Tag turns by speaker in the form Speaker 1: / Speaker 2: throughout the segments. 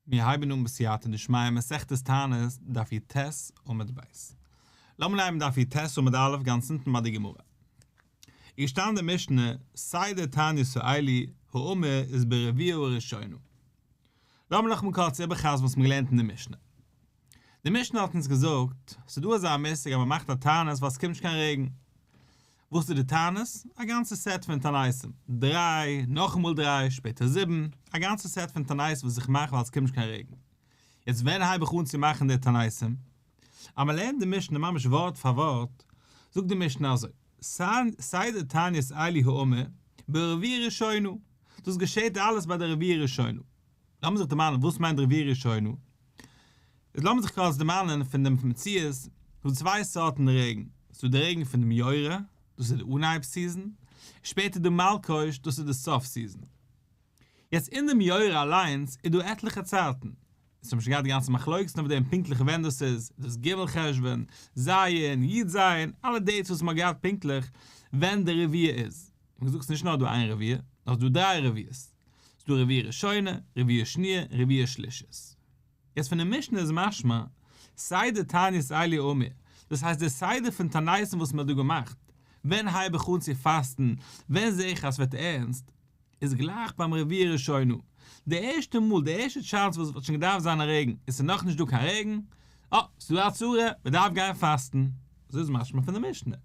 Speaker 1: מיר הייבן אן בסייעתא דשמיא מסכת תענית, דף י"ט עמוד ב'. לאמיר הייבן דף י"ט עמוד א' גאנץ אונטן ביי די גמרא. איז געשטאנען די משנה, סדר תעניות האלו האמור איז ברביעה הראשונה. לאמיר נאכאמאל קורץ איבערחזר'ן וואס מ'האט געלערנט אין די משנה. די משנה האט אונז געזאגט, ס'איז דא אזא מושג אז מ'מאכט א תענית ווייל ס'קומט נישט קיין רעגן. וואס איז די תענית? א גאנצע סעט פון תעניתים. דריי, נאכאמאל דריי, שפעטער זיבן. א גאנצע סעט פון תעניתים וואס איך מאך ווייל ס'קומט נישט קיין רעגן. יעצט ווען הייב איך אן צו מאכן די תעניתים? אז מ'לערנט די משנה ממש ווארט פאר ווארט, זאגט די משנה אזוי, סדר תעניות אלו האמור, ברביעה ראשונה. דאס געשעט אלעס ביי די רביעה ראשונה. לאמיר זיך דערמאנען וואס מיינט רביעה ראשונה. איז לאמיר זיך קורץ דערמאנען פון דעם מציאות, ס'דא צוויי סארטן רעגן, ס'דא די רעגן פון דעם יורה, דאס איז די אנהייב season, שפעטער די מלקוש, דאס איז די סוף season. יעצט אין דעם יורה אליינס איז דא עטליכע צייטן, אונז האבן שוין געהאט די גאנצע מחלוקת'ן אויף דעם פונקטליך ווען דאס איז, דאס ג' חשוון, ז', י"ז, אלע dates וואס מ'האט געהאט פונקטליך ווען די רביעה איז. מ'האט געזאגט ס'איז נישט נאר דא איין רביעה, נאר ס'איז דא דריי רביעות. ס'איז דא רביעה ראשונה, רביעה שניה, רביעה שלישית. יעצט פון די משנה איז משמע, סדר תעניות אלו האמור, דאס הייסט די סדר פון תעניתים וואס מען האט דא געמאכט, ווען הייב איך אן צו פאסטן, ווען זע איך אז ס'ווערט ערנסט, איז גלייך ביים רביעה ראשונה, די ערשטע מאל, די ערשטע chance וואס וואלט שוין געדארפט זיין א רעגן, און ס'איז נאכנישט דא קיין רעגן, אה, ס'איז דא א צרה, מען דארף גיין פאסטן. אזוי איז משמע פון די משנה.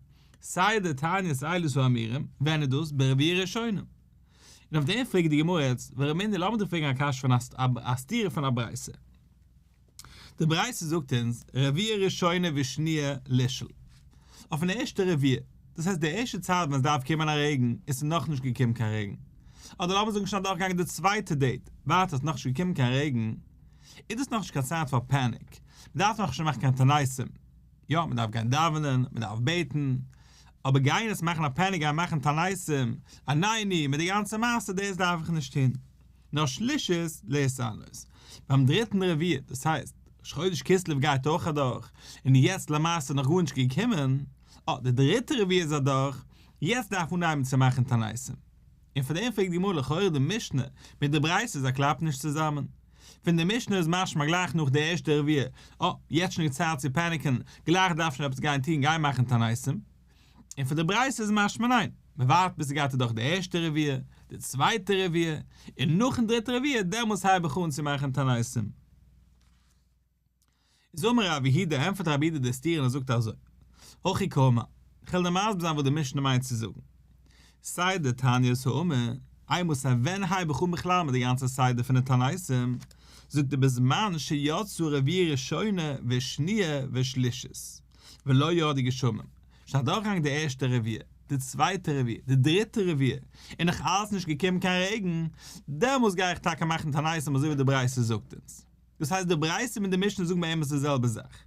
Speaker 1: סדר תעניות אלו האמורים, ווען איז דאס? ברביעה ראשונה. און אויף דעם פרעגט די גמרא יעצט, ורמינהו לאמיר דיר פרעגן א קשיא פון א סתירה פון א ברייתא. די ברייתא זאגט אונז, רביעה ראשונה ושניה לשאול. אויפן ערשטע רביעה, דאס הייסט די ערשטע צייט ווען עס דארף קומען א רעגן, און ס'איז נאכנישט געקומען קיין רעגן. אדער לאמיר זאגן שוין אדורכגעגאנגען די צווייטע date, ווייטער איז נאכנישט געקומען קיין רעגן, איז דאס נאכנישט קיין צייט פאר panic, מ'דארף נאכנישט מאכן קיין תעניתים. יא, מען דארף גיין דאווענען, מען דארף בעטן, אבער גיין עס מאכן א panic, גיין מאכן תעניתים, עננו, מיט די גאנצע מעשה, דאס דארף איך נישט טון. נאר שלישית להתענות. ביים דריטן רביעה, דאס הייסט, ראש חודש כסלו גייט אויך אדורך, און יעצט למעשה איז נאך גארנישט געקומען, אה, די דריטע רביעה איז אדורך, יעצט דארף מען אנהייבן צו מאכן תעניתים. און פאר דעם פרעגט די גמרא לכאורה די משנה מיט די ברייתא זיי קלאפן נישט צוזאמען. פון די משנה איז משמע גלייך נאך די ערשטע רביעה, אה, יעצט שוין צייט צו panic ן, גלייך דארף שוין עפעס גיין טון, גיין מאכן תעניתים. און פון די ברייתא איז משמע ניין, מען ווארט ביז ס'גייט אדורך די ערשטע רביעה, די צווייטע רביעה, און נאכן דריטע רביעה דעמאלס הייב איך אן צו מאכן תעניתים. איז אמר רב יהודה, ענטפערט רב יהודה די סתירה און ער זאגט אזוי, הכי קאמר, כ'וועל דיר מסביר זיין וואס די משנה מיינט צו זאגן. סדר תעניות האמור, אימתי ווען הייב איך אן בכלל מיט די גאנצע סדר פון די תעניתים, זאגט ער בזמן שיצאה רביעה ראשונה ושניה ושלישית, ולא ירדו גשמים, שוין אדורכגעגאנגען די ערשטע רביעה, די צווייטע רביעה, די דריטע רביעה, און נאך אלץ נישט געקומען קיין רעגן, דעמאלס גיי איך טאקע מאכן תעניתים אזוי ווי די ברייתא זאגט אונז. דאס הייסט די ברייתא מיט די משנה זאגן באמת די זעלבע זאך,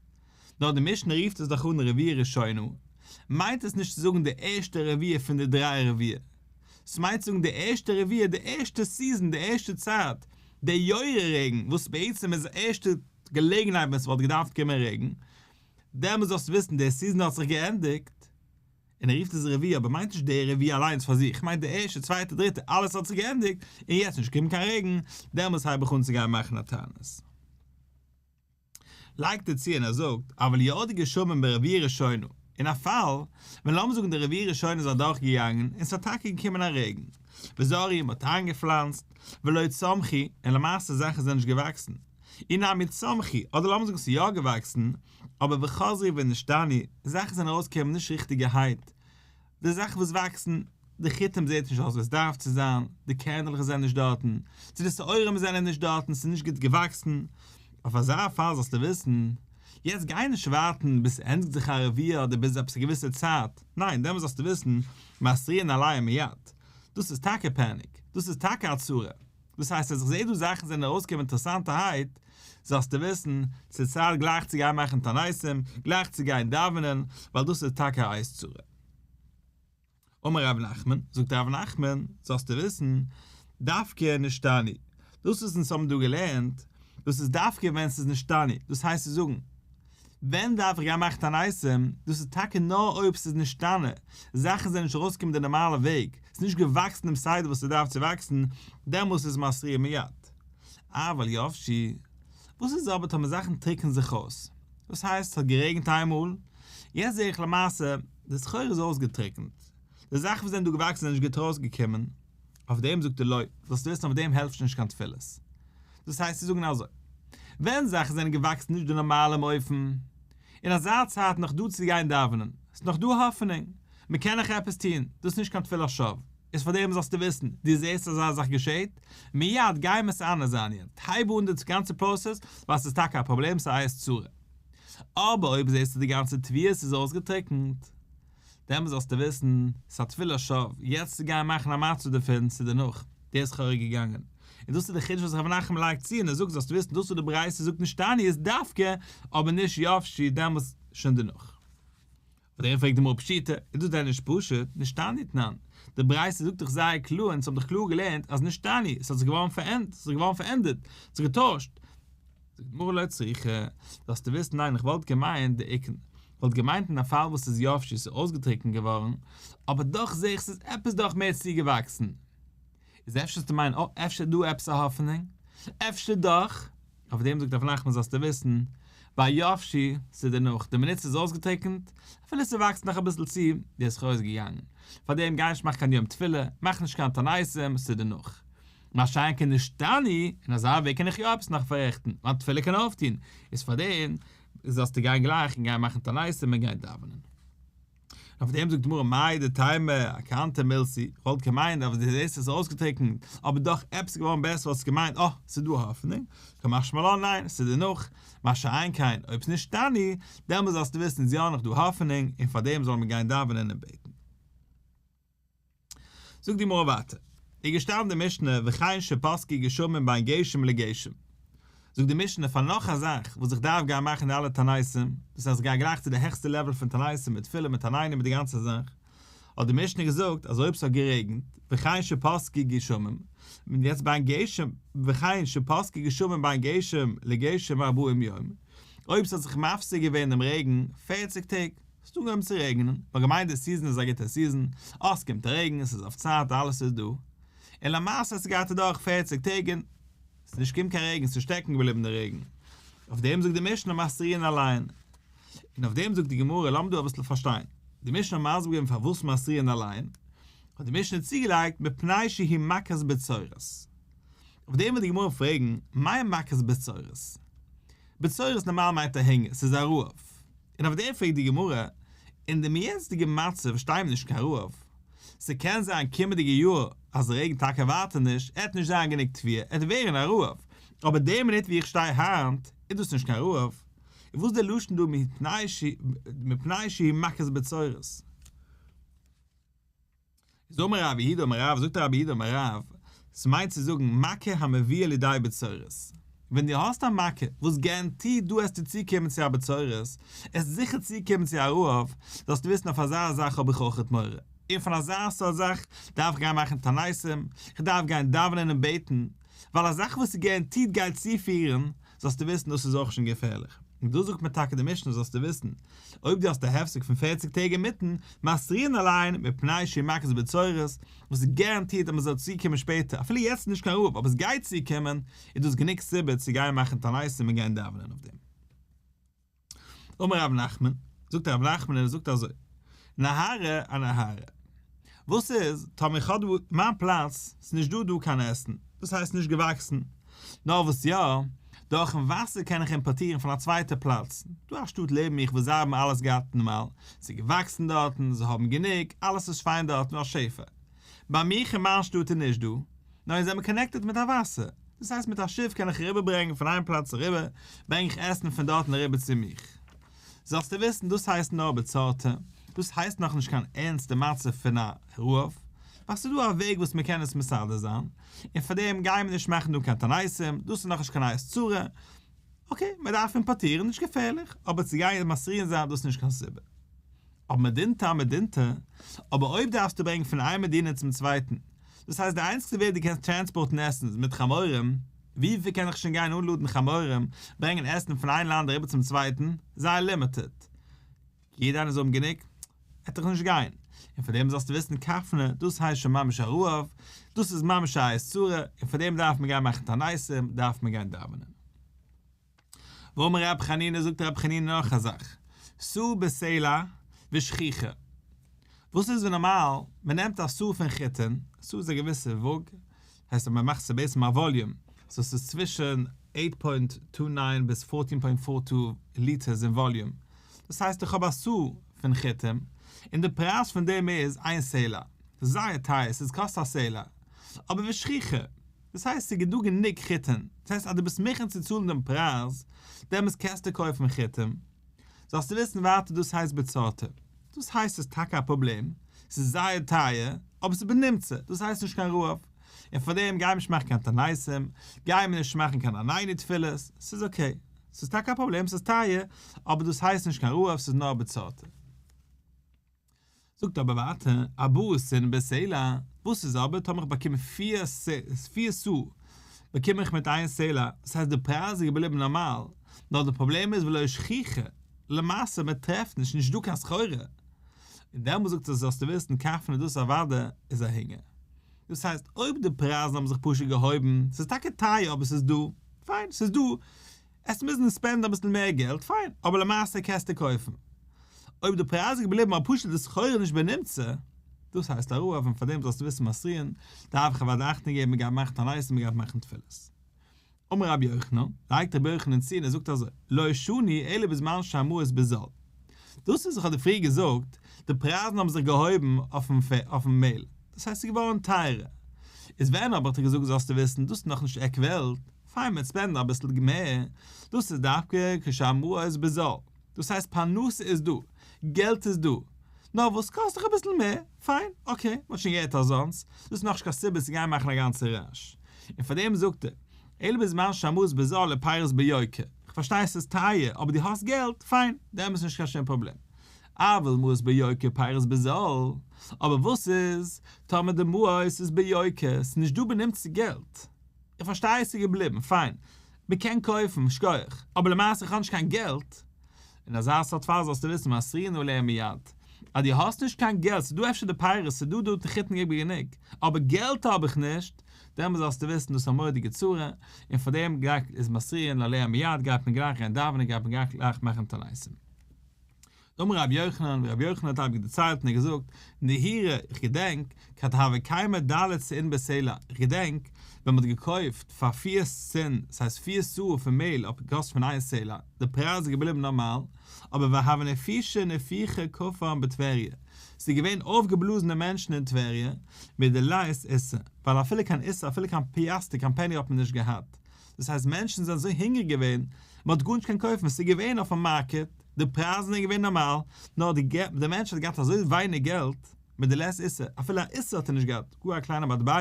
Speaker 1: נאר די משנה רופט עס דאך אן רביעה ראשונה, מיינט עס נישט צו זאגן די ערשטע רביעה פון די דריי רביעה, ס'מיינט צו זאגן די ערשטע רביעה, די ערשטע season, די ערשטע צייט, די יורה רעגן, וואס בעצם איז די ערשטע געלעגנהייט ווען ס'וואלט געדארפט קומען רעגן, דעמאלס זאלסטו וויסן די season האט זיך געענדיגט. און ער רופט עס רביעה אבער מיינט נישט די רביעה אליינס פאר זיך, מיינט די ערשטע צווייטע דריטע אלעס האט זיך געענדיגט און יעצט נישט געקומען קיין רעגן, דעמאלס הייב איך אן צו גיין מאכן א תענית. לייגט ער צו און ער זאגט, אבל ירדו גשמים ברביעה ראשונה, אין א פאל ווען לאמיר זאגן די רביעה ראשונה איז אדורך געגאנגען און ס'האט טאקע געקומען א רעגן, וזרעו מ'האט איינגעפלאנצט, ולא צמחו, און למעשה זאכן זענען נישט געוואקסן, אי נמי צמחו, אדער לאמיר זאגן ס'איז יא געוואקסן, אבער וחזרו ונשתנו, זאכן זענען ארויסגעקומען נישט ריכטיגערהייט, די זאכן וואס וואקסן, די חיטים זעט נישט אויס ווי עס דארף צו זיין, די קערנדלעך זענען נישט דארטן, צו די שעורים זענען נישט דארטן, ס'איז נישט גוט געוואקסן, אויף אזא פאל זאלסטו וויסן, יעצט גיי נישט ווארטן ביז ס'ענדיגט זיך א רביעה אדער ביז עפעס א געוויסע צייט, ניין, דעמאלס זאלסטו וויסן, מתריעין עליהם מיד, דאס איז טאקע panic, דאס איז טאקע א צרה. דאס הייסט אז איך זעה דא זאכן זענען ארויסגעקומען אינטערעסאנטערהייט, זאלסטו וויסן, ס'איז צייט גלייך צו גיין מאכן תעניתים, גלייך צו גיין דאווענען, ווייל דאס איז טאקע א עת צרה. אמר רב נחמן, זאגט רב נחמן, זאלסטו וויסן, דווקא נשתנו, דאס וואס אונז האבן דא געלערנט, דאס איז דווקא ווען ס'איז נשתנו, דאס הייסט צו זאגן, ווען דארף איך גיין מאכן תעניתים, דאס איז טאקע נאר אויב ס'איז נשתנה, זאכן זענען נישט ארויסגעקומען די נארמאלע וועג, ס'איז נישט געוואקסן דעם סדר וואס ס'דארף צו וואקסן, דעמאלס איז מתריעין מיד. אבל יבשו, וואס איז אבער טאמער זאכן טריקענען זיך אויס? דאס הייסט ס'האט גערעגנט איינמאל, יעצט זע איך למעשה די סחורה איז אויסגעטריקענט, די זאכן וואס זענען דא געוואקסן זענען נישט גוט ארויסגעקומען, אויף דעם זאגט ער לא, זאלסטו וויסן אויף דעם העלפט נישט קיין תפילות. דאס הייסט צו זאגן אזוי, ווען זאכן זענען געוואקסן נישט די נארמאלע אופן, אין אזא צייט נאך דא צו גיין דאווענען, ס'איז נאך דא האפענונג, מ'קען נאך עפעס טון, דאס איז נישט קיין תפילת שווא, איז פאר דעם זאלסטו וויסן, דו זעסט אזא זאך געשעט, מיד גיי מתענה זיין יעצט, הייב אן די גאנצע process, ווייל ס'איז טאקע א פראבלעם ס'איז א עת צרה. אבער אויב זעסטו די גאנצע תבואות איז אויסגעטריקנט, דעמאלס זאלסטו וויסן, ס'איז א תפילת שווא, יעצט צו גיין מאכן א מצב דערפון, ס'איז דערנאך, די סחורה געגאנגען. און דאס איז די חידוש וואס ר' נחמן לייגט צו און ער זאגט זאלסטו וויסן דאס וואס די ברייתא זאגט נשתנו איז דווקא, אבער נישט יבשו דעמאלס שוין דערנאך. אויף דעם פרעגט די גמרא פשיטא, איז דאס דען נישט פשוט? נשתנו תנן. די ברייתא זאגט דאך זייער קלאר אונז האבן דאך קלאר געלערנט אז נשתנו, עס האט זיך געווארן פארענדערט, עס האט זיך געווארן פארענדערט, עס האט זיך געטוישט. זאגט די גמרא לא צריכא, זאלסטו וויסן ניין איך וואלט געמיינט דאיקן, איך וואלט געמיינט אין א פאל וואס איז יבשו עס איז אויסגעטריקנט געווארן, אבער דאך זעה איך ס'איז עפעס דאך מער צוגעוואקסן, איז אפשר זאלסטו מיינען אה אפשר איז דא עפעס א האפענונג, אפשר דאך, אויף דעם זאגט רב נחמן זאלסטו וויסן, ביי יבשו, ס'איז דערנאך, די מינוט ס'איז אויסגעטריקנט, אפילו ס'וואקסט נאך אביסל צו, די סחורה איז געגאנגען, פאר דעם גיי נישט מאך קיין יום תפילה, מאך נישט קיין תעניתים, ס'איז דערנאך. מה שאין כן נשתנו, אין אזא וועג קען איך יא עפעס נאך פאררעכטן, מיין תפילה קען אויפטון, איז פאר דעם זאלסטו גיין גלייך און גיין מאכן תעניתים און גיין דאווענען. אויף דעם זאגט די גמרא מהו דתימא אקנתא מילתא, איך וואלט געמיינט אז דו זעסט עס איז אויסגעטריקנט, אבער דאך עפעס געווארן בעסער וואלסטו געמיינט אה, ס'איז דא האפענונג, קא משמע לן ניין, ס'איז דערנאך, מה שאין כן אויב ס'איז נשתנו, דעמאלס זאלסטו וויסן איז יא נאך דא האפענונג און פאר דעם זאל מען גיין דאווענען און בעטן. זאגט די גמרא ווייטער, איז געשטאנען די משנה וכן שפסקו גשמים בין גשם לגשם, זאגט די משנה פאר נאך א זאך וואס איך דארף גיין מאכן די אלע תעניתים, דאס הייסט איך גיי גלייך צו די העכסטע level פון תעניתים מיט תפילה מיט תענינים מיט די גאנצע זאך, האט די משנה געזאגט אז אויב ס'האט גערעגנט, וכן שפסקו גשמים, און יעצט בין גשם, וכן שפסקו גשמים בין גשם לגשם ארבעים יום, אויב ס'האט זיך מפסיק געווען דעם רעגן פערציג טעג, ס'האט אנגעהויבן צו רעגענען, מ'האט געמיינט די season איז א גוטע season, אה ס'קומט רעגן, ס'איז אויף צייט, אלעס איז דא, און למעשה ס'גייט אדורך פערציג טעג און ס'איז נישט געקומען קיין רעגן, ס'איז שטעקן געבליבן די רעגן. אויף דעם זאגט די משנה מתריעין עליהן. און אויף דעם זאגט די גמרא, לאמיר דא אביסל פארשטיין. די משנה האט מסביר געווען פארוואס מתריעין עליהן, האט די משנה צוגעלייגט מפני שהיא מכת בצורת. אויף דעם וועט די גמרא פרעגן, מאי מכת בצורת? בצורת נארמאל מיינט א הונגער, ס'איז א רעב. און אויף דעם פרעגט די גמרא, אין דעם יעצטיגן מצב שטייען מיר נישט קיין רעב, ס'קען זיין קומענדיגע יאר אז ס'רעגנט טאקע ווייטער נישט, עט נישט זיין גענוג תבואה, עט ווערן א רעב, אבער די מינוט ווי איך שטיי היינט איז דאס נישט קיין רעב, איז וואס די לשון דא מפני שהיא מכת בצורת? איז אמר רב יהודה אמר רב, זאגט רב יהודה אמר רב, ס'מיינט צו זאגן מכה המביאה לידי בצורת. ווען דו האסט א מכה וואס guaranteed דו עסטו צוקומען צו א בצורת, עסט זיכער צוקומען צו א רעב, זאלסטו וויסן אויף אזא זאך האב איך אויכעט מורא, און פון אזא סארט זאך דארף איך גיין מאכן תעניתים, כ'דארף גיין דאווענען און בעטן, ווייל א זאך וואס איז guaranteed גייט צופירן, זאלסטו וויסן דאס איז אויך שוין געפערליך. און דא זאגט מיר טאקע די משנה זאלסטו וויסן, אויב דו האסט א הפסק פון פערציג טעג אינמיטן, מתריעין עליהן מפני שהיא מכת בצורת, וואס איז guaranteed אז מען זאל צוקומען שפעטער, אפילו יעצט איז נישט קיין רעב אבער עס גייט צוקומען, איז דאס גענוג סיבה צו גיין מאכן תעניתים און גיין דאווענען אויף דעם. אמר רב נחמן, זאגט רב נחמן און ער זאגט אזוי, נהרא אנהרא, וואס איז טאמער איך האב דא מיין פלאץ, ס'איז נישט דא דא קיין עסן, דאס הייסט נישט געוואקסן, נאר וואס יא, דורכן וואסער קען איך אימפארטירן פון א צווייטע פלאץ, דא א שטאט לעבן מיך וואס זיי האבן אלעס געהאט נארמאל, ס'איז געוואקסן דארטן, זיי האבן גענוג, אלעס איז פיין דארטן, א שפע. ביי מיך אין מיין שטאט איז נישט דא, נאר אונז זעמיר connected מיט א וואסער, דאס הייסט מיט א שיף קען איך אריבער ברענגען פון איין פלאץ אריבער, ברענג איך עסן פון דארטן אריבער צו מיך. זאלסטו וויסן דאס הייסט נאר בצורתא, דאס הייסט נאכנישט קיין ערנסטע מצב פון א רעב, ווייל ס'איז דא א וועג וואס מ'קען עס מסדר זיין, און פאר דעם גייען מיר נישט מאכן דא קיין תעניתים, דאס איז נאכנישט קיין עת צרה, okay, מ'דארף אימפארטירן, נישט געפערליך, אבער צו גיין מתריעין זיין דאס איז נישט קיין סיבה. אבער מדינתא אמדינתא, אבער אויב דארפסטו ברענגען פון איין מדינה צום צווייטן, דאס הייסט די איינציגסטע וועג דו קענסט טראנספארטן עסן איז מיט חמורים, וויפיל קען איך שוין גיין אנלאדן חמורים, ברענגען עסן פון איין לאנד אריבער צום צווייטן, זייער limited. יעדער איינער זאל האבן גענוג, וועט דאך נישט גיין. און פאר דעם זאלסטו וויסן כפנא, דאס הייסט שוין ממש א רעב, דאס איז ממש א עת צרה, און פאר דעם דארף מען גיין מאכן תעניתים, דארף מען גיין דאווענען. ואמר רב חנינא זאגט רב חנינא נאך א זאך, סאה בסלע ושכיחא. וואס איז ווען נארמאל מען נעמט א סאה פון חיטין, סאה איז א געוויסע וואג, הייסט אז מען מאכט עס בעצם א volume, so ס'איז צווישן eight point two nine ביז fourteen point four two liters אין volume, דאס הייסט איך האב א סאה פון חיטים, און די פרייז פון דעם איז איין סלע, ס'איז זייער טייער, ס'איז קאסט א סלע, אבער ושכיחא, דאס הייסט ס'איז דא גענוג חיטים, דאס הייסט אז דו ביסט מוכן צו צאלן דעם פרייז, דעמאלס קענסטו קויפן חיטים, זאלסטו וויסן ווייטער דאס הייסט בצורתא, דאס הייסט ס'איז טאקע א פראבלעם, ס'איז זייער טייער, אבער ס'איז בנמצא, דאס הייסט נישט קיין רעב, און פאר דעם גייען מיר נישט מאכן קיין תעניתים, גייען מיר נישט מאכן קיין עננו תפילות, ס'איז okay, ס'איז טאקע א פראבלעם, ס'איז טייער, אבער דאס הייסט נישט קיין רעב, ס'איז נאר בצורתא. זאגט אבער ווייטער, ארבעה סאין בסלע, וואס איז אבער טאמער איך באקום פיר סאה, באקום איך מיט איין סלע, דאס הייסט די פרייז איז געבליבן נארמאל, נאר די פראבלעם איז ולא שכיחא, למעשה מען טרעפט נישט, נישט דא קיין סחורה, און דעמאלס זאגט ער זאלסטו וויסן כפנא דאס אוודאי איז א הונגער. דאס הייסט אויב די פרייזן האבן זיך פשוט געהויבן, ס'איז טאקע טייער אבער ס'איז דא, פיין ס'איז דא, עסט מוזן spend ן אביסל מער געלט, פיין, אבער למעשה קענסטו קויפן. אויב די פרייז איז געבליבן אבער פשוט די סחורה איז נישט בנמצא, דאס הייסט א רעב און פאר דעם זאלסטו וויסן מתריעין, דארף איך אוודאי אכטונג געבן מ'גייט מאכן תענית און מ'גייט מאכן תפילות. אמר רבי יוחנן, לייגט רבי יוחנן צו און ער זאגט אזוי, לא שנו אלא בזמן שהמעות בזול. דאס וואס איך האב דיר פריער געזאגט, די פרייזן האבן זיך געהויבן אויפן מעהל, דאס הייסט ס'איז געווארן טייערער. איז ווען האב איך דיר געזאגט זאלסטו וויסן, דאס איז נאכנישט עק וועלט, פיין מ'וועט spend ן אביסל מער, דאס איז דווקא כשהמעות בזול, דאס הייסט פרנסה איז דא, געלט איז דא, נאר וואס קאסט דיך אביסל מער, פיין, okay, מ'האט שוין געהערט אזאנס, דאס איז נאכנישט קיין סיבה צו גיין מאכן א גאנצע רעש. און פאר דעם זאגט ער, אלא בזמן שהמעות בזול ופירות ביוקר, כ'פארשטיי ס'איז טייער, אבער דו האסט געלט, פיין, דעם איז נישט קיין שום פראבלעם. אבל מעות ביוקר פירות בזול, אבער וואס איז טאמער די מעות איז ביוקר, ס'איז נישט דא בנמצא געלט, איך פארשטיי עס איז געבליבן, פיין, מען קען קויפן, שכוח, אבער למעשה איך האב נישט קיין געלט, אין אזא סארט פאל זאלסטו וויסן מתריעין עליה מיד, אז דו האסט נישט קיין געלט, ס'איז דא אפשר די פירות, ס'איז דא דא די חיטן געב גענוג, אבער געלט האב איך נישט, דעמאלס זאלסטו וויסן דאס איז א מורא'דיגע צרה, און פאר דעם איז מתריעין עליה מיד, גייט מען גלייך גיין דאווענען, גייט מען גלייך מאכן תעניתים. דאמר רבי יוחנן, ווי רבי יוחנן האט אייביג דערציילט און ער געזאגט, נהירא, איך געדענק, כד הוה קיימא ד' סאין בסלע, איך געדענק, ווען מ'האט געקויפט פאר פיר סאין, ס'הייסט פיר סאה פון מעהל האט געקאסט פון איין סלע, די פרייז איז געבליבן נארמאל, אבער והוה נפישי נפיחי כפן בטבריה, ס'איז געווען אויפגעבלאזענע מענטשן אין טבריה, מדלית איסי, ווייל אפילו קיין איסי, אפילו קיין פיאסטער, קיין פעני האט מען נישט געהאט, דאס הייסט מענטשן זענען אזוי הונגעריג געווען, מ'האט גארנישט קענען קויפן, ס'איז געווען אויפן market, די פרייזן זענען געווען נארמאל, נאר די די מענטש האט געהאט אזוי ווייניג געלט, מדלית איסי, אפילו א איסי האט ער נישט געהאט, גאר א קליינע מטבע,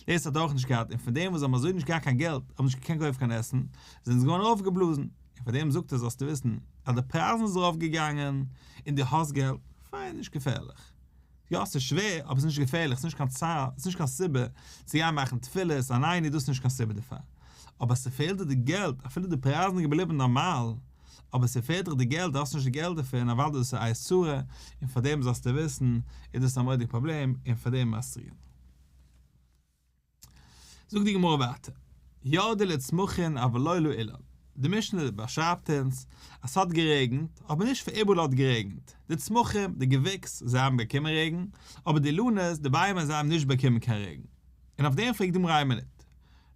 Speaker 1: דאס האט ער אויך נישט געהאט, און פון דעם וואס זיי האבן אזוי נישט געהאט קיין געלט, האבן נישט געקענט קויפן קיין עסן, זענען זיי געווארן אויפגעבלאזן, און פאר דעם זאגט ער זאלסטו וויסן, אז די פרייזן איז ארויף געגאנגען, און דו האסט געלט, פיין, נישט געפערליך. יא ס'איז שווער, אבער ס'איז נישט געפערליך, ס'איז נישט קיין צער, ס'איז נישט קיין סיבה צו גיין מאכן תפילות, א ניין דאס איז נישט קיין סיבה דערפאר. אבער ס'פעלט דיר די געלט, אפילו די פרייזן איז געבליבן נארמאל, אבער ס'פעלט דיך די געלט, דו האסט נישט די געלט דערפאר, און אוודאי דאס איז א עת צרה, און פאר דעם זאלסטו וויסן, איז דאס א מורא'דיגע פראבלעם, און פאר דעם מתריעין. זאגט די גמרא ווייטער, ירדו לצמחין אבל לא לאילן, די משנה באשרייבט אונז אז ס'האט גערעגנט, אבער נישט פאר איבעראל האט גערעגנט, די צמחים, די געוויקס, זיי האבן באקומען רעגן, אבער די אילנות, די ביימער, זיי האבן נישט באקומען קיין רעגן. און אויף דעם פרעגט די גמרא איין מינוט,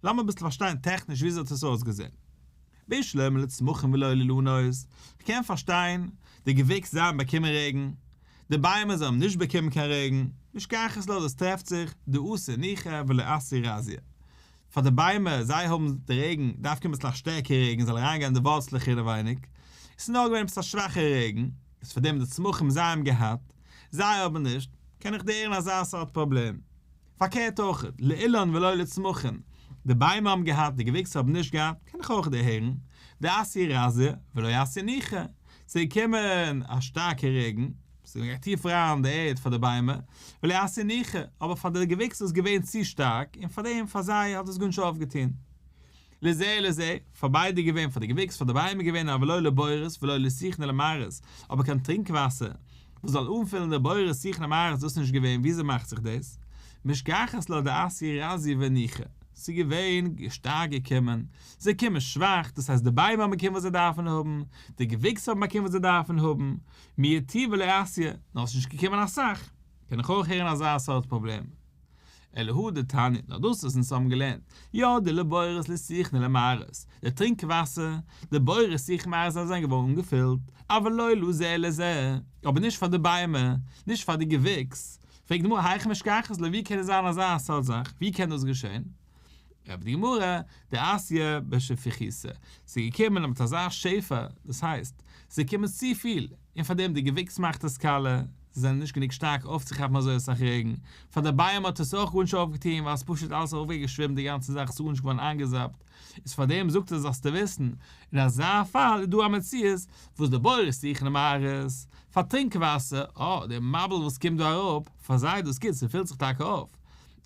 Speaker 1: לאמיר אביסל פארשטיין טעכניש וויאזוי האט עס אויסגעזען. בשלמא לצמחין ולא לאילנות, כ'קען פארשטיין, די געוויקס זיי האבן באקומען רעגן, די ביימער זיי האבן נישט באקומען קיין רעגן, משכחת לה דאס טרעפט זיך, דאתי ניחא ולא אתי רזיא. פאר די ביימער, זיי האבן די רעגן, דארף קומען אביסל א שטערקערע רעגן זאל אריינגיין אין די ווארצלעך אינעווייניג, עס איז נאר געווען עפעס א שוואכע רעגן, איז פאר דעם די צמחים זיי האבן געהאט, זיי האבן נישט, קען איך דערהערן אזא סארט פראבלעם. פארקערט אויך, לאילן ולא לצמחין, די ביימער האבן געהאט, די געוויקסן האבן נישט געהאט, קען איך אויך דערהערן, דאתי רזיא ולא אתי ניחא, ס'איז געקומען א שטארקע רעגן, ס'איז געגאנגען טיף אריין אין די ערד פאר די ביימער, ולא אתי ניחא, אבער פאר די געוויקס איז עס געווען צו שטארק, און פאר דעם, פאר זיי, האט עס גארנישט אויפגעטון. לזה ולזה, פאר ביידע געווען, פאר די געוויקס, פאר די ביימער געווען, אבל לא לבורות ולא לשיחין ולמערות, אבער קיין טרינק וואסער. וואס זאל אנפילן די בורות שיחין ומערות דאס איז נישט געווען, וויאזוי מאכט זיך דאס? משכחת לה דאתיא רזיא וניחא, ס'איז געווען שטארק געקומען, זיי קומען שוואך, דאס הייסט די ביימער האבן באקומען וואס זיי דארפן האבן, די געוויקס האבן באקומען וואס זיי דארפן האבן, מיעוטי ולא אתיא, נאר ס'איז נישט געקומען אסאך, קען איך אויך הערן אזא סארט פראבלעם. אלא הא דתניא, נאר דאס וואס אונז האבן געלערנט, ירדו לבורות לשיחין ולמערות, די טרינק וואסער, די בורות שיחין ומערות זיי זענען געווארן אנגעפילט, אבל לא לזה ולזה, אבער נישט פאר די ביימער, נישט פאר די געוויקס, פרעגט די גמרא היכי משכחת לה ווי קען עס זיין אזא סארט זאך, ווי קען דאס געשען? ענטפערט די גמרא, דאתיא בשפיכותא, ס'איז געקומען מיט אזא שפע, דאס הייסט, ס'איז געקומען צופיל, און פאר דעם די געוויקס מאכט עס קאלע, זיי זענען נישט גענוג שטארק אויפצוכאפן אזוי אסאך רעגן, פאר די ביימער האט עס אויך גארנישט אויפגעטון ווייל עס איז פשוט אלעס ארויפגעשווימט די גאנצע זאך איז גארנישט געווארן איינגעזאפט, איז פאר דעם זאגט ער זאלסטו וויסן, אין אזא פאל איז דא א מציאות וואס די בורות שיחין ומערות, פאר טרינק וואסער, אה, די מבול וואס קומט דא אראפ, פאר זיי איז דאס גוט, ס'פילט זיך טאקע אויף,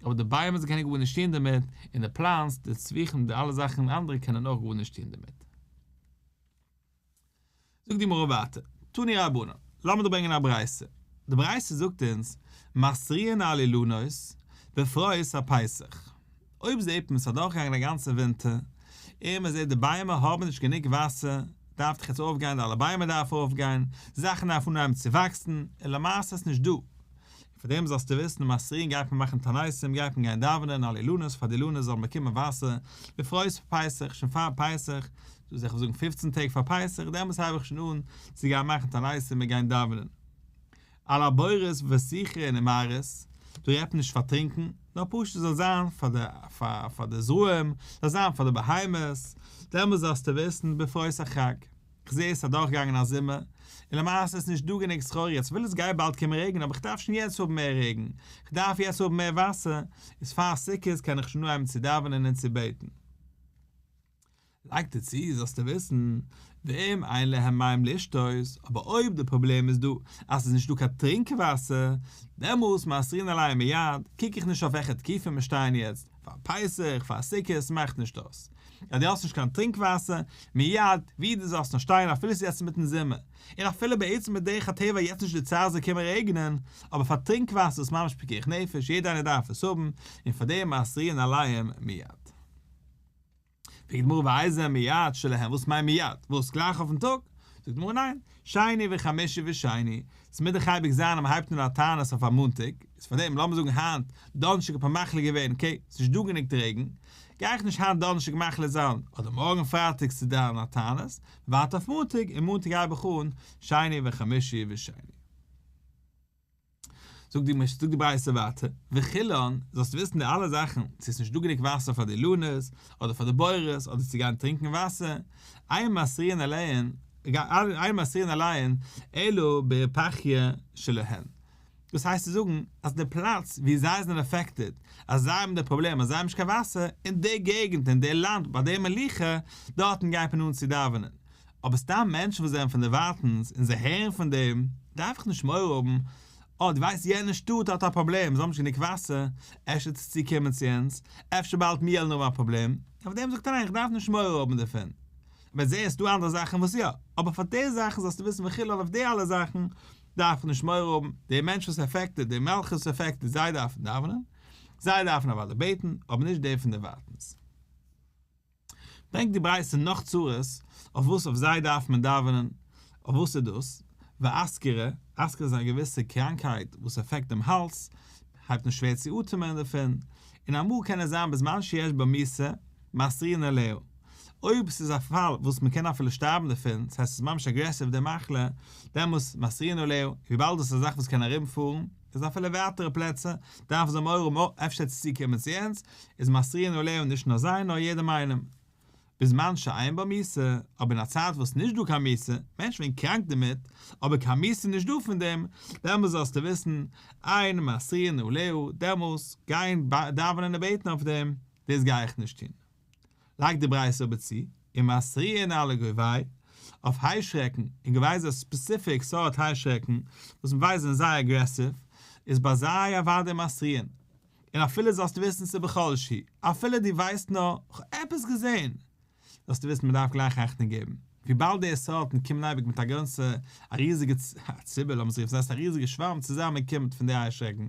Speaker 1: אבער די ביימער זיי קענען גארנישט טון דערמיט, און די plants, די סביחים, די אלע זאכן אנדערע קענען אויך גארנישט טון דערמיט. זאגט די גמרא ווייטער, תנו רבנן, לאמיר דא ברענגען א ברייתא, די ברייתא זאגט אונז, מתריעין על אילנות, בפרוס הפסח. אויב זעט מען ס'איז אדורכגעגאנגען א גאנצע ווינטער, און מען זעט די ביימער האבן נישט גענוג וואסער, דארף דאך יעצט אויפגיין, די אלע ביימער דארפן אויפגיין, זאכן דארפן אנהייבן צו וואקסן, און למעשה איז נישט דא. פאר דעם זאלסטו וויסן, מתריעין גייט מען מאכן תעניתים, גייט מען גיין דאווענען על אילנות פאר די אילנות זאלן באקומען וואסער, בפרוס פסח, שוין פאר פסח, דאס איך זאגן פופצן טעג פאר פסח, דעמאלטס הייב איך שוין אן צו גיין מאכן תעניתים און גיין דאווענען. על הבורות ושיחין ומערות, דא רעדט מען נישט פאר טרינקען, נאר פשוט זאל זיין פאר די פאר די זרעים, זאל זיין פאר די בהמות, דעמאלטס זאלסטו וויסן בפרוס החג. כ'זעה עס איז אדורכגעגאנגען א זומער, און למעשה איז נישט דא גענוג סחורה יעצט, וויל עס גייט באלד קומען רעגן אבער כ'דארף שוין יעצט האבן מער רעגן, כ'דארף יעצט האבן מער וואסער, איז פאר סוכות קען איך שוין אנהייבן צו דאווענען און צו בעטן. לייגט ער צו, זאלסטו וויסן, ואם אין להם מים לשתות, אבער אויב די פראבלעם איז דא אז ס'איז נישט דא קיין טרינק וואסער, דעמאלס מתריעין עליהם מיד, קוק איך נישט אויף וועלכע תקופה מיר שטייען יעצט, פאר פסח, פאר סוכות, ס'מאכט נישט אויס. אז דו האסט נישט קיין טרינק וואסער, מיד, ווי דו זאלסט נאר שטיין אפילו ס'איז יעצט אינמיטן זומער, און אפילו בעצם בדרך הטבע יעצט נישט די צייט זאל קומען רעגענען, אבער פאר טרינק וואסער איז ממש פיקוח נפש, יעדער איינער דארף עס האבן, און פאר דעם מתריעין עליהם מיד. פרעגט די גמרא ואיזה מיד שלהם, וואס מיינט מיד? וואס, גלייך אויפן טאג? זאגט די גמרא ניין, שני וחמישי ושני, ס'מוז דאך אייביג זיין אז מ'הייבט אן א תענית אויף א מאנטאג, איז פארדעם לאמיר זאגן היינט דאנערשטאג האט מען מחליט געווען okay ס'נישט דא גענוג רעגן, גיי איך נישט היינט דאנערשטאג מחליט זיין אדער מארגן פרייטאג צו דאן א תענית, ווארט אויף מאנטאג און מאנטאג הייב איך אן שני וחמישי ושני. זאגט די זאגט די ברייתא ווייטער, וכולן, זאלסט וויסן די אלע זאכן, צו עס איז נישט דא גענוג וואסער פאר די אילנות, אדער פאר די בורות, אדער צו גיין טרינקען וואסער, אין מתריעין עליהן, אין מתריעין עליהן, אלא ברפכיה שלהן. דאס הייסט צו זאגן, אז די פלאץ וואו זיי זענען affected, אז זיי האבן די פראבלעם אז זיי האבן נישט קיין וואסער, אין די געגנט, אין די לאנד, ביי די מלוכה, דארטן גייט מען אן צו דאווענען. אבער סתם מענטשן וואס זענען פון דערווייטענס און זיי הערן פון דעם, דארף איך נישט מורא האבן, אה דו ווייסט יענע שטאט האט א פראבלעם, זיי האבן נישט גענוג וואסער, אפשר וועט עס צוקומען צו אונז, אפשר באלד מיר וועלן האבן א פראבלעם, אויף דעם זאגט ער ניין איך דארף נישט מורא האבן דערפון. אבער זע עס איז דא אנדערע זאכן וואס יא, אבער פאר די זאכן זאלסטו וויסן וכו' אויף די אלע זאכן דארף איך נישט מורא האבן, די מענטש וואס affected, די מלכות וואס affected, זיי דארפן דאווענען, זיי דארפן אוודאי בעטן, אבער נישט די פון דערווייטענס. ברענגט די ברייתא נאך צרות אויף וואס אויף זיי דארף מען דאווענען, אויף וואס איז דאס? ואסכרה, אסכרה איז א געוויסע קראנקהייט וואס affect דעם האלז, הייבט אן שווער צו אטעמען דערפון, און אמאל קען עס זיין בזמן שיש בה מיתה, מתריעין עליה. אויב ס'איז א פאל וואס מ'קען אפילו שטארבן דערפון, ס'הייסט ס'איז ממש aggressive די מחלה, דעמאלס מתריעין עליה, וויבאלד דאס איז א זאך וואס קען ארומפארן, איז אפילו ווייטערע פלעצער, דארפן זיי מורא האבן אה, אפשר וועט עס צוקומען צו אונז, איז מתריעין עליה נישט נאר זיי נאר יעדעם איינעם. בזמן שאין בה מיתה, אבער אין א צייט וואס נישט דא קיין מיתה, מענטשן ווערן קראנק דערמיט, אבער קיין מיתה איז נישט דא פון דעם, דעמאלס זאלסטו וויסן, אין מתריעין עליה, דעמאלס גיין דאווענען און בעטן אויף דעם, דאס גיי איך נישט טון. לייגט די ברייתא אבער צו, ומתריעין על הגובאי, אויף היישרעקן, און גובאי איז א specific סארט היישרעקן, וואס מ'ווייסט זענען זייער aggressive, איז ביי זיי אוודאי מתריעין. און אפילו זאלסטו וויסן ס'איז בכל שהוא, אפילו דו ווייסט נאר, כ'האב עפעס געזען, זאלסטו וויסן מ'דארף גלייך אכטונג געבן. וויבאלד די סארטן קומען אייביג מיט א גאנצע א ריזיגע ציבור לאמיר עס רופן, ס'הייסט א ריזיגע שווארם צוזאמען קומט פון די היישעריקן,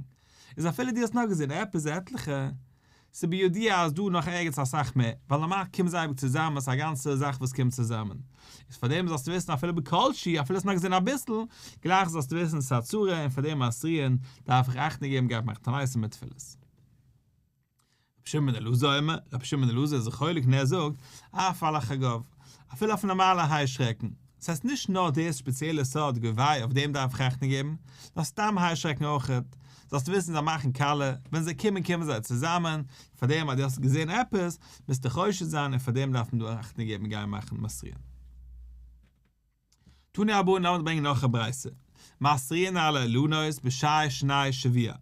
Speaker 1: איז אפילו דו האסט נאר געזען עפעס עטליכע, ס'איז בידוע אז דא נאך ערגעץ אסאך מער, ווייל נארמאל קומען זיי אייביג צוזאמען, ס'איז א גאנצע זאך וואס קומט צוזאמען. איז פארדעם זאלסטו וויסן אפילו בכל שהוא, אפילו האסט נאר געזען אביסל, גלייך זאלסטו וויסן ס'איז א צרה און פארדעם מתריעין דארף איך אכטונג געבן גייט מאכן תעניתים מיט תפילות. רבי שמעון בן אלעזר אומר, רבי שמעון בן אלעזר איז זיך חולק און ער זאגט, אף על החגב, אפילו אויף נארמאלע היישרעקן, ס'הייסט נישט נאר די ספעציעלע סארט געוויי אויף דעם דארף איך אכטונג געבן, נאר סתם היישרעקן אויכעט, זאלסטו וויסן זיי מאכן קאלע, ווען זיי קומען קומען זיי צוזאמען, פאר דעם אז דו האסט געזען עפעס, מוזטו חושד זיין און פאר דעם דארף מען דא אכטונג געבן גיין מאכן מתריעין. תנו רבנן לאמיר ברענגען נאך א ברייתא, מתריעין על האילנות בשאר שני שבוע,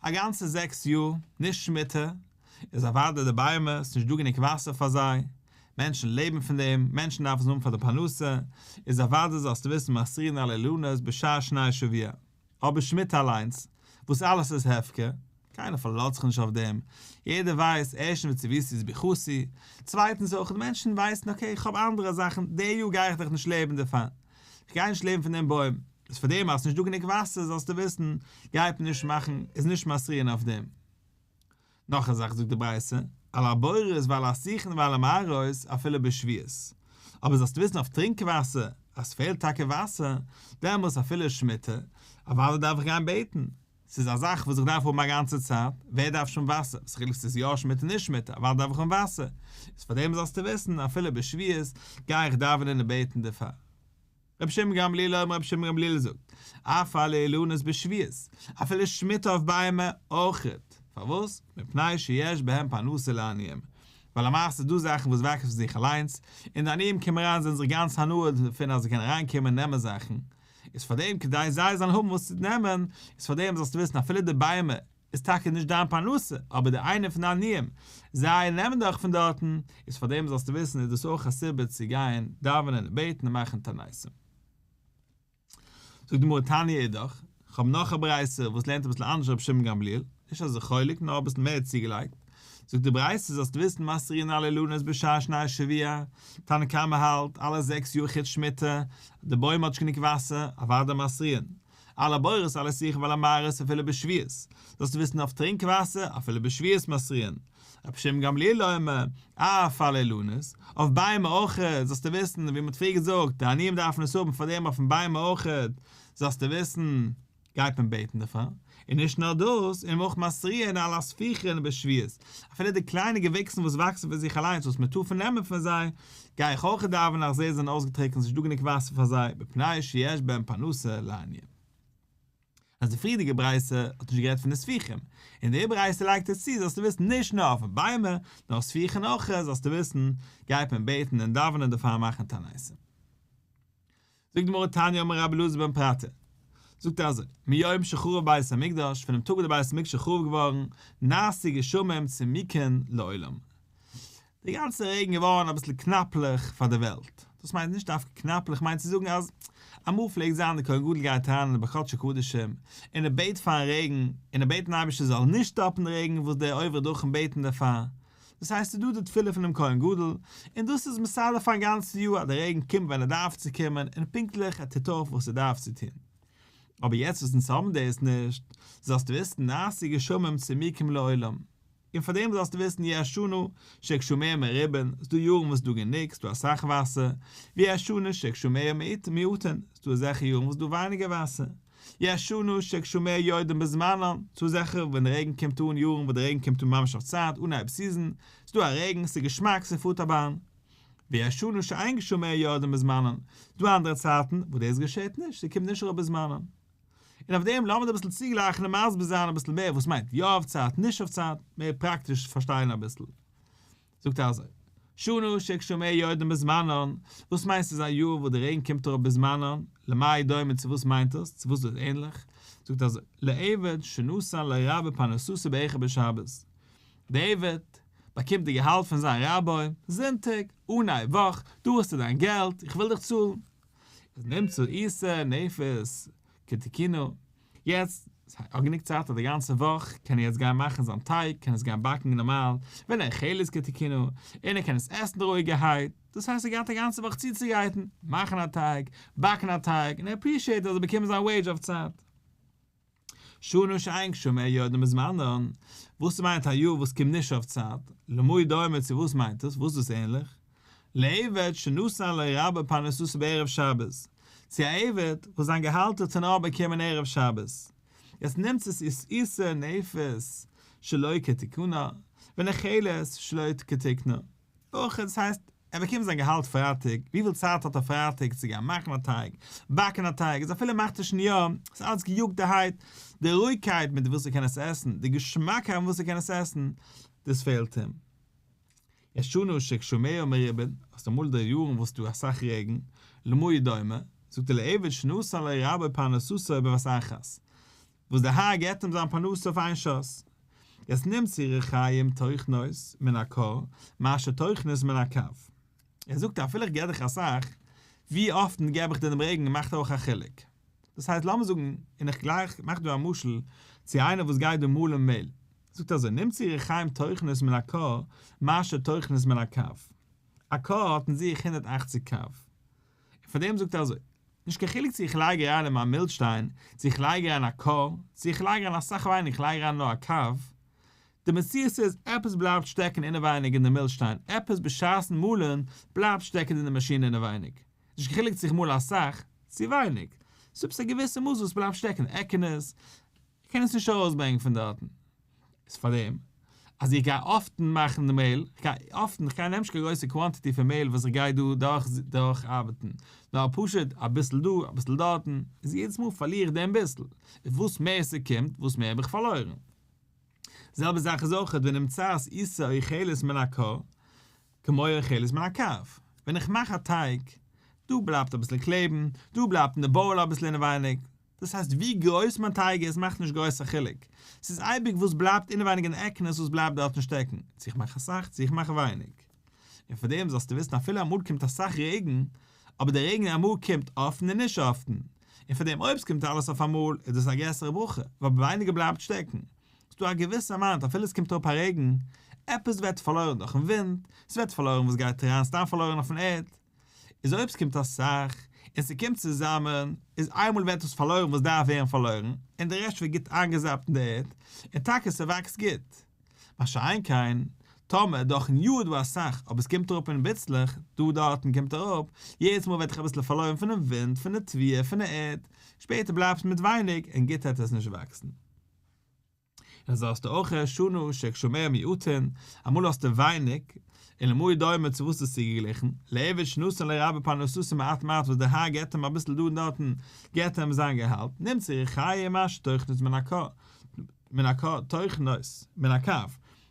Speaker 1: א גאנצע זעקס יאר, נישט שמיטה, איז אוודאי די ביימער, ס'נישט דא גענוג וואסער פאר זיי, מענטשן לעבן פון דעם, מענטשן דארפן עס האבן פאר די פרנסה, איז אוודאי זאלסטו וויסן מתריעין על האילנות בשאר שני שבוע. אבער שמיטה אליינס, וואס אלעס איז הפקר, קיינער פארלאזט זיך נישט אויף דעם, יעדער ווייסט, ערשטנס וצויתי את ברכתי, צווייטנס אויך די מענטשן ווייסן okay איך האב אנדערע זאכן, די יאר גיי איך דאך נישט לעבן דערפאר, איך גיי נישט לעבן פון דעם בוים, איז פאר דעם אז ס'נישט דא גענוג וואסער זאלסטו וויסן, גייט מען נישט מאכן, איז נישט מתריעין אויף דעם. נאך א זאך זאגט די ברייתא, על הבורות ועל השיחין ועל המערות אפילו בשביעית, אבער זאלסט וויסן אויף טרינק וואסער, אז ס'פעלט טאקע וואסער, דעמאלס אפילו שמיטה, אוודאי דארף איך גיין בעטן, ס'איז א זאך וואס איך דארף האבן א גאנצע צייט, ווער דארף שוין וואסער, וואס חילוק ס'איז יא שמיטה נישט שמיטה, אוודאי דארף איך האבן וואסער, איז פארדעם זאלסטו וויסן אפילו בשביעית גיי איך דאווענען און בעטן דערפאר. רבי שמעון גמליאל אומר רבי שמעון גמליאל זאגט, אף על האילנות בשביעית, אפילו שמיטה אויף ביימער אויכעט, פארוואס? מפני שיש בהם פרנסה לעניים, ווייל למעשה איז דא זאכן וואס וואקסן פון זיך אליינס, און די עניים קומען אריין זענען זיך גאנץ הנאה דערפון אז זיי קענען אריינקומען און נעמען זאכן, איז פארדעם כדי זיי זאלן האבן וואס צו נעמען, איז פארדעם זאלסטו וויסן אפילו די ביימער איז טאקע נישט דיין פרנסה, אבער די איינע פון די עניים, זיי נעמען דאך פון דארטן, איז פאר דעם זאלסטו וויסן איז דאס אויך א סיבה צו גיין דאווענען און בעטן און מאכן תעניתים. זאגט די גמרא תניא אידך, כ'האב נאך א ברייתא וואס לערנט אביסל אנדערש רבי שמעון גמליאל, נישט אזוי חולק נאר אביסל מער צוגעלייגט, זאגט די ברייתא זאלסטו וויסן מתריעין על האילנות בשאר שני שבוע, תנא קמא האלט אלע זעקס יאר חוץ שמיטה, די בוים האט נישט גענוג וואסער, אוודאי מתריעין, על הבורות על השיחין ועל המערות אפילו בשביעית, זאלסטו וויסן אויף טרינק וואסער אפילו בשביעית מתריעין, רבי שמעון גמליאל אומר, אף על האילנות, אויף ביימער אויכעט, זאלסטו וויסן, ווי מ'האט פריער געזאגט, די עניים דארפן עס האבן פאר דעם אויפן ביימער אויכעט, זאלסטו וויסן, גייט מען בעטן דערפאר, און נישט נאר דאס, און אויך מתריעין על הספיחין בשביעית, אפילו די קליינע געוויקסן וואס וואקסן פון זיך אליינס וואס מען טאר פון נעמען פון זיי, גיי איך אויך דאווענען אז זיי זענען אויסגעטריקנט ס'נישט דא גענוג וואסער פאר זיי, מפני שיש בהם פרנסה לעניים. אז די פריערדיגע ברייתא האט נישט גערעדט פון די ספיחים, און די ברייתא לייגט עס צו זאלסטו וויסן נישט נאר אויף ביימער, נאר ספיחין אויך זאלסטו וויסן, גייט מען בעטן און דאווענען דערפאר מאכן תעניתים. זאגט די גמרא תניא אמר רבי אלעזר בן פרטא, זאגט ער אזוי, מיום שחרב בית המקדש, פונעם טאג וואס די בית המקדש איז חרוב געווארן, נעשו גשמים צמוקין לעולם. די גאנצע רעגן געווארן אביסל קנאפלעך פאר די וועלט. דאס מיינט נישט דווקא קנאפלעך, מיינט צו זאגן אז אמאל פלעגט זיין די כהן גדול גייט אריין אין די בקודש הקדשים און ער בעט פארן רעגן, און ער בעט דעם אייבערשטער זאל נישט סטאפן די רעגן וואס דער עובר דורכן בעטן דערפאר, דאס הייסט ס'איז דא די תפילה פונעם כהן גדול, און דאס איז מסדר פארן גאנצן יאר אז די רעגן קומט ווען ער דארף צו קומען און פונקטליך ער טוט אויף וואס ער דארף צו טון. אבער יעצט וואס אונז האבן דאס נישט, זאלסטו וויסן נעשו גשמים צמוקים לעולם, און פאר דעם זאלסטו וויסן יש שנה שגשמיה מרובין, ס'איז דא יארן וואס ס'איז דא גענוג, ס'איז דא אסאך וואסער, ויש שנה שגשמיה מועטין, ס'איז דא אזעלכע יארן וואס ס'איז דא ווייניגער וואסער, יש שנה שגשמיה יורדים בזמנן, ס'דא אזעלכע ווען די רעגן קומט אן יארן וואס די רעגן קומט אן ממש אויף צייט אנהייב season, ס'דא א רעגן, ס'איז געשמאק, ס'פארט א באן. ויש שנה שאין גשמיה יורדים בזמנן, ס'דא אנדערע צייטן וואס דאס געשעט נישט, ס'קומט נישט אראפ בזמנן. און אויף דעם לאמיר אביסל צוגלייכן און מסביר זיין אביסל מער וואס מיינט יא אויף צייט נישט אויף צייט, מער פראקטיש פארשטיין אביסל. זאגט ער אזוי, שנה שגשמיה יורדים בזמנן, וואס מיינט ס'איז א יאר וואס די רעגן קומט אראפ בזמנן, למאי דומה צו וואס מיינט דאס, צו וואס איז דאס ענליך, זאגט ער אזוי, לעבד שנתן לו רבו פרנסתו באחד בשבת, די עבד באקומט די געהאלט פון זיין רבי זונטאג, אנהייב וואך, דא האסטו דיין געלט, איך וויל דיך צאלן. איז נמצא עיסה נאפית כתיקונה, יעצט האט גענוג צייט אז די גאנצע וואך קען ער יעצט גיין מאכן זיין טייג, קען עס גיין באקן נארמאל, ונאכלת כתיקונה, און ער קען עס עסן רואיגערהייט. דאס הייסט ער געהאט א גאנצע וואך צוצוגרייטן, מאכן א טייג, באקן א טייג, און ער appreciate אז ער באקומט זיין wage אויף צייט. שנה שאין גשמיה יורדין בזמנן, וואס מיינט א יאר וואס קומט נישט אויף צייט? למה דומה צו וואס מיינט עס? וואס איז דאס ענליך? לעבד שנתן לו רבו פרנסתו בערב שבת, צו א עבד וואס זיין געהאלט האט ער נאר באקומען ערב שבת, יעצט נמצאת עיסה נאפת שלא כתיקונה, ונאכלת שלא כתיקנה. אויך דאס הייסט ער באקומט זיין געהאלט פרייטאג, וויפיל צייט האט ער פרייטאג צו גיין מאכן א טייג, באקן א טייג, איז אפילו מאכט ער שוין יא, ס'איז אלץ געיאגטערהייט, די רואיגקייט מיט וואס ער קען עס עסן, די געשמאקייט מיט וואס ער קען עס עסן, דאס פעלט אים. יש שנה שגשמיה מרובין, האסט אמאל די יארן וואס ס'דא אסאך רעגן, למה הוא דומה, זאגט ער לעבד שנתן לו רבו פרנסתו בבת אחת, וואס דער האר געבט אים זיין פרנסה אויף איין שאס. יעצט נמצאו ריחיים טוחנות מן הכור, מה שטוחנות מן הקב. ער זאגט אפילו איך געב דיך אסאך, ווי אפטן געב איך דיר דעם רעגן מאכט אויך א חילוק. דאס הייסט לאמיר זאגן, און איך גלייך מאך דא א משל צו איינער וואס גייט דא מאלן מעהל. זאגט אזוי, נמצאו ריחיים טוחנות מן הכור, מה שטוחנות מן הקב. א כור האט אין זיך 180 קב. און פאר דעם זאגט ער אזוי, נישט קיין חילוק צו איך לייג אריין אין מיין מילשטיין, צו איך לייג אריין א כור, צו איך לייג אריין אסאך ווייניג, איך לייג אריין נאר א קב, די מציאות איז, עפעס בלייבט שטעקן אינעווייניג אין די מילשטיין, עפעס בשעת'ן מאלן בלייבט שטעקן אין די מאשין אינעווייניג. נישט קיין חילוק צו איך מאל אסאך, צו ווייניג. ס'איז עפעס א געוויסע מאס וואס בלייבט שטעקן, עקענעס, איך קען עס נישט ארויסברענגען פון דארטן. איז פארדעם אז איך גיי אפטן מאכן די מעהל, איך גיי אפטן, איך גיי נעם נישט קיין גרויסע quantity פון מעהל וואס איך גיי דא דורך דורך ארבעטן, נאר פשוט אביסל דא אביסל דארטן, איז יעדעס מאל פארליר איך דעם ביסל, איז וואס מער ס'קומט וואס מער האב איך פארלוירן. זעלבע זאך איז אויכעט ונמצאת עיסה אוכלת מן הכור, כמו אוכלת מן הקב, ווען איך מאך א טייג, דא בלייבט אביסל קלעבן, דא בלייבט אין די bowl אביסל אינעווייניג, דאס הייסט ווי גרויס מיין טייג איז מאכט נישט גרויס א חילוק, ס'איז אייביג וואס בלייבט אינעווייניג אין עקן איז וואס בלייבט דארטן שטעקן, צו איך מאך אסאך צו איך מאך ווייניג. און פאר דעם זאלסטו וויסן אפילו אמאל קומט אסאך רעגן, אבער די רעגן אמאל קומט אפטן און נישט אפטן, און פאר דעם אויב ס'קומט אלעס אויף אמאל איז דאס א גרעסערע ברכה, ווייל ווייניגער בלייבט שטעקן. ס'דא א געוויסע amount אפילו ס'קומט אראפ א רעגן, עפעס ווערט פארלוירן דורכן ווינט, ס'ווערט פארלוירן וואס גייט אריין סתם פארלוירן אויפן ערד, איז אויב ס'קומט אסאך, און ס'קומט צוזאמען, איז איינמאל ווערט עס פארלוירן וואס דארף ווערן פארלוירן, און די רעשט ווערט גוט איינגעזאפט אין די ערד, און טאקע ס'וואקסט גוט. מה שאין כן, טאמער דורכן יאר איז דא אסאך, אבער ס'קומט אראפ אין ביצלעך, דא דארטן קומט אראפ, יעדעס מאל ווערט דאך אביסל פארלוירן פונעם ווינט, פון די תבואה, פון די ערד, שפעטער בלייבט מיט ווייניג, און גוט העט עס נישט וואקסן. און אזוי האסטו אויך שנה שגשמיה מועטין, אמאל האסטו ווייניג, און למה הוא דומה צו וואס איז צוגעגליכן, לעבד שנתן לו רבו פרנסתו מעט מעט וואס דער האר געבט אים אביסל דא און דארטן, געבט אים זיין געהאלט, נמצאו ריחיים מה שטוחנות מן הכור, מן הכור, טוחנות, מן הקב,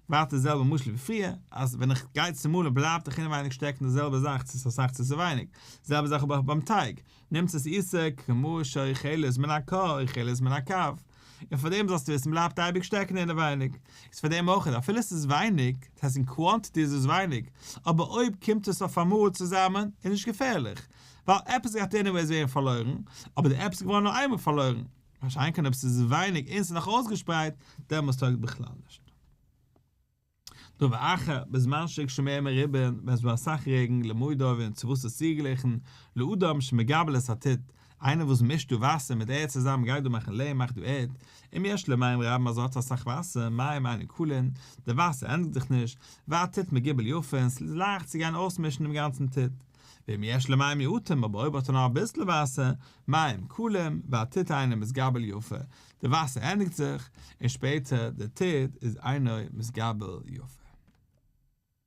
Speaker 1: ווייטער די זעלבע משל ווי פריער, אז ווען איך גיי צומאלן בלייבט דאך אינעווייניג שטעקן די זעלבע זאך צו ס'איז אסאך צו ס'איז ווייניג, זעלבע זאך אבער ביים טייג, נמצאת עיסה כמו שאוכלת מן הכור אוכלת מן הקב, און פאר דעם זאלסטו וויסן בלייבט אייביג שטעקן אינעווייניג, איז פאר דעם אויך אפילו עס איז ווייניג, דאס הייסט אין quantity איז עס ווייניג, אבער אויב קומט עס אויפאמאל צוזאמען איז נישט געפערליך, ווייל עפעס גייט anyways ווערן פארלוירן, אבער די עפעס איז געווארן נאר איינמאל פארלוירן, מה שאין כן אויב עס איז ווייניג און עס איז נאך אויסגעשפרייט, דעמאלס טויגט בכלל נישט. דבר אחר, בזמן שגשמיה מרובין, ווען עס איז דא אסאך רעגן, למה הוא דומה, צו וואס איז צוגעגליכן, לאדם שמגבל את הטיט, איינער וואס מישט דא וואסער מיט ערד צוזאמען גייט דא מאכן ליים מאכט דא ערד, אם יש לו מים רבים אז ער האט אסאך וואסער, מים אינן כלין, די וואסער ענדיגט זיך נישט, והטיט מגובל יפה און ס'איז לייכט צו גיין אויסמישן דעם גאנצן טיט. ואם יש לו מים מועטים, אבער אויב האט ער נאר אביסל וואסער, מים כלים, והטיט אינו מתגבל יפה, די וואסער ענדיגט זיך, און שפעטער די טיט איז אינו מתגבל יפה.